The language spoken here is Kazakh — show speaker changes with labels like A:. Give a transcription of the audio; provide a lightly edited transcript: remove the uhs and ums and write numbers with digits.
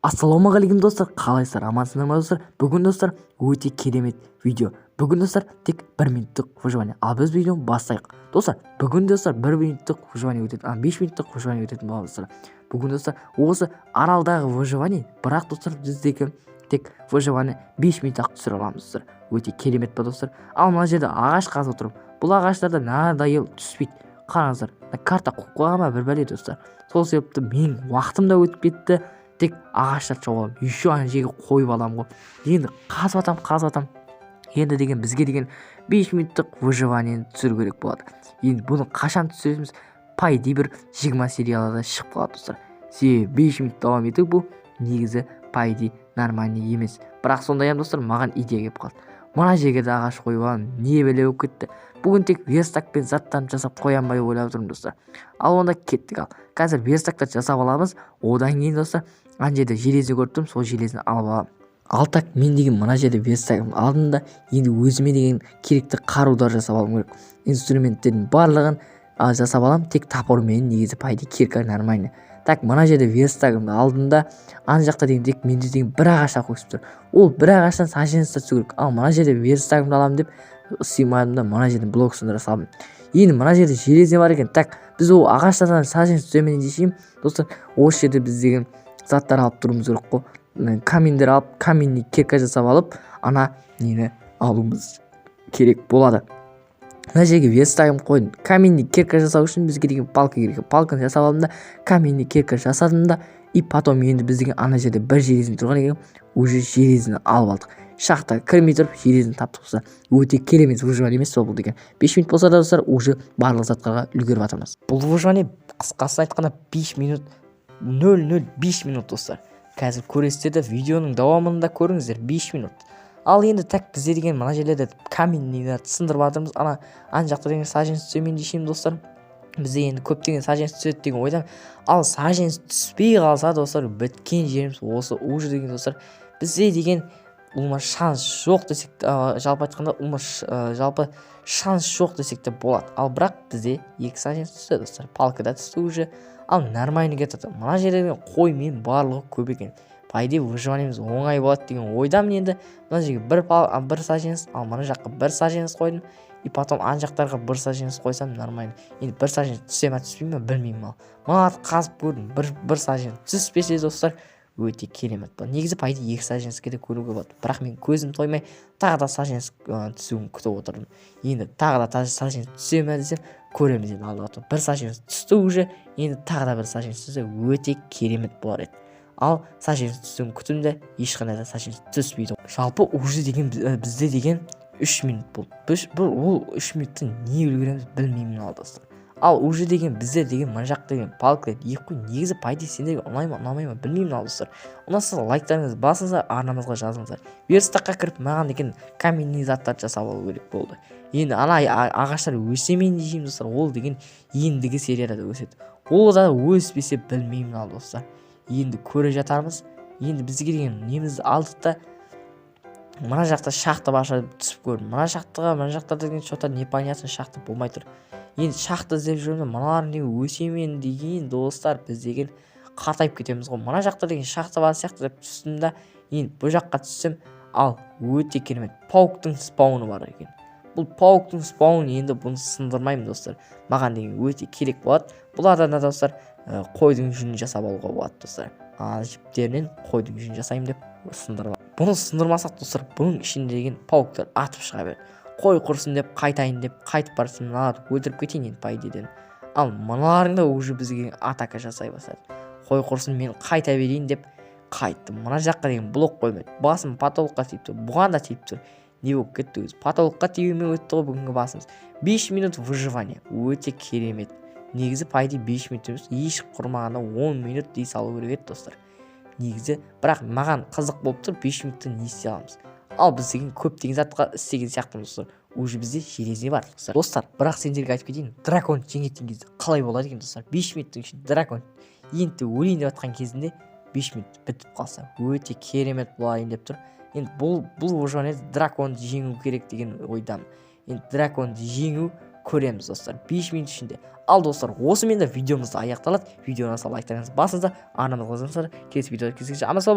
A: Ассалаумағалейкум, достар! Қалайсыздар, амансыңдар ма, достар? Бүгін, достар, өте керемет видео. Бүгін, достар, тек бір минуттық выживание. Ал біз видеоны бастайық, достар. Бүгін, достар, бір минуттық выживание өтеді, 5 минуттық выживание өтетін боламыз, достар. Бүгін, достар, осы аралдағы выживание. Бірақ, достар, біздегі тек выживание 5 минут ақ түсіре аламыз, достар. Өте керемет па, достар? Ал мына жерде ағаш қазып отырмын. Бұл ағаштарда надоел түспейді. Қараңыздар, мына карта қуып қойған ба, бір бәле, достар. Сол себепті менің уақытым да өтіп кетті. Тек ағаштарды шауып аламын, еще ана жерге қойып аламын ғой. Енді қазып жатамын, қазып жатамын. Енді деген бізге деген 5 минуттық выживаниені түсіру керек болады. Енді бұны қашан түсіреміз? По идее, бір 20 серияларда шығып қалады, достар. Себебі 5 минут давам ету бұл негізі, по идее, нормальный емес. Бірақ сондай ham, достар, маған идея келіп қалды. Мына жерге де ағаш қойып аламын. Не бәле болып кетті? Бүгін тек верстакпен заттарды жасап қоямын ба деп ойлап тұрмын, достар. Ал онда кеттік. Ал қазір верстактарды жасап аламыз. Одан кейін, достар, ана жерде железо көріп тұрмын, сол железоны алып аламын. Ал так, мен деген мына жерде верстагымды алдым да, енді өзіме деген керекті қарудар жасап алуым керек. Инструменттердің барлығын жасап аламын. Тек топормен негізі, по идее, кирка нормально. Так, мына жерде верстагымды алдым да, ана жақта деген тек менде деген бір ағаш ақ өсіп тұр. Ол бір ағаштан саженец түсу керек. Ал мына жерде верстагымды аламын деп сыймадым да, мына жерден блок сындыра салдым. Енді мына жерде железо бар екен. Так, біз ол ағаштардан саженец түсемін десем, достар, осы жерде біз деген заттар алып тұруымыз керек қой. Каменьдер алып, каменный кирка жасап алып, ана нені алуымыз керек болады. Мына жерге верстагымды қойдым. Каменный кирка жасау үшін бізге деген палка керек. Палканы жасап алдым да, каменный кирка жасадым да, и потом енді біз деген ана жерде бір железный тұрған екен, уже железоны алып алдық. Шахтаға кірмей тұрып железоны таптық, достар. Өте керемет выживание емес па бұл деген? 5 минут болса да, достар, уже барлық заттарға үлгеріп жатырмыз. Бұл выживание, қысқасын айтқанда, 5 минут 005 минут, достар. Қазір көресіздер де, видеоның давамында көріңіздер. 5 минут. Ал енді так, бізде деген мына жерлерде каменныйларды сындырып жатырмыз. Ана жақта деген саженец түсемін десем, достар, бізде енді көптеген саженец түседі деген ойдамын. Ал саженец түспей қалса, достар, біткен жеріміз осы. Уже деген, достар, бізде деген ұлыма шанс жоқ десек, жалпы айтқанда, ұлыма жалпы шанс жоқ десек те болады. Ал бірақ бізде екі саженец түсті, достар. Палка да түсті уже. Ал нормально кетіп жатыр. Мына жерде деген қой мен барлығы көп екен. По идее, выживаниеміз оңай болады деген ойдамын. Енді мына жерге бір саженец, ал мына жаққа бір саженец қойдым. И потом ана жақтарға бір саженец қойсам, нормально. Енді бір саженец түсе ма, түспей ма, білмеймін. Ал мыналарды қазып көрдім. Бір саженец түспесе, достар, өте керемет болады. Негізі, по идее, екі саженецке де көруге болады, бірақ мен көзім тоймай тағы да саженец түсуін күтіп отырдым. Енді тағы да саженец түсе ме десем, көреміз енді алдағы. Бір саженец түсті уже. Енді тағы да бір саженец түссе, өте керемет болар еді. Ал саженец түсуін күттім де, ешқандай да саженец түспейді. Жалпы, уже деген бізде деген 3 минут болды. Біз бұл ол 3 минутта не үлгереміз, білмеймін. Ал, достар, ал уже деген біздер деген мына жақта деген палкаларды егіп қой. Негізі, по идее, сендерге ұнай ма, ұнамай ма, білмеймін. Ал, достар, ұнаса, лайктарыңызды басыңыздар, арнамызға жазыңыздар. Верстакқа кіріп, маған деген каменный заттарды жасап алу керек болды. Енді ана ағаштар өсе ме деймін, достар. Ол деген ендігі серияда да өседі. Ол да өспесе, білмеймін. Ал, достар, енді көре жатармыз. Енді бізге деген немізді алдық та, мына жақта шахта бар шығар деп түсіп көрдім мына шахтаға. Мына жақта деген че то непонятно, шахта болмай тұр. Енді шахта іздеп жүрмін. Мыналар неге өсе ме деген, достар, біз деген қартайып кетеміз ғой. Мына жақта деген шахта бар сияқты деп түстім да, енді бұл жаққа түссем, ал өте керемет пауктың спауны бар екен. Бұл пауктың спауны. Енді бұны сындырмаймын, достар, маған деген өте керек болады. Бұлардан да, достар, қойдың жүнін жасап алуға болады, достар. Жіптерінен қойдың жүнін жасаймын деп сындырып, бұны сындырмасақ, достар, бұның ішінде деген пауктар атып шыға береді. Қой құрсын деп қайтайын деп қайтып барсам, мыналарды өлтіріп кетейін енді, по идее. Ал мыналарың да уже бізге атака жасай бастады. Қой құрсын, мен қайта берейін деп қайттым. Мына жаққа деген блок қоймайды. Басым потолокқа тиіп тұр, бұған да тиіп тұр. Не болып кетті өзі? Потолокқа тиюмен өтті ғой бүгінгі басымыз. 5 минут выживание өте керемет. Негізі, по идее, 5 минут емес, еш құрмағанда 10 минут дей салу керек еді, достар, негізі. Бірақ маған қызық болып тұр, 5 минутта не істей аламыз? Ал біз деген көптеген затқа істеген сияқтымыз, достар. Уже бізде железный бар, достар. Достар, бірақ сендерге айтып кетейін, дракон жеңетін кезде қалай болады екен, достар? 5 минуттың ішінде дракон енді өлейін деп жатқан кезінде 5 минут бітіп қалса, өте керемет болайын деп тұр. Енді бұл выживание драконды жеңу керек деген ойдамын. Енді драконды жеңу Көреміз, достар, 5 минут ішінде. Ал, достар, осымен де видеомыз да аяқталады. Видеоны лайктарыңызды басыңыздар, арнамызға жазылыңыздар. Келесі видеода кездескенше, аман сау.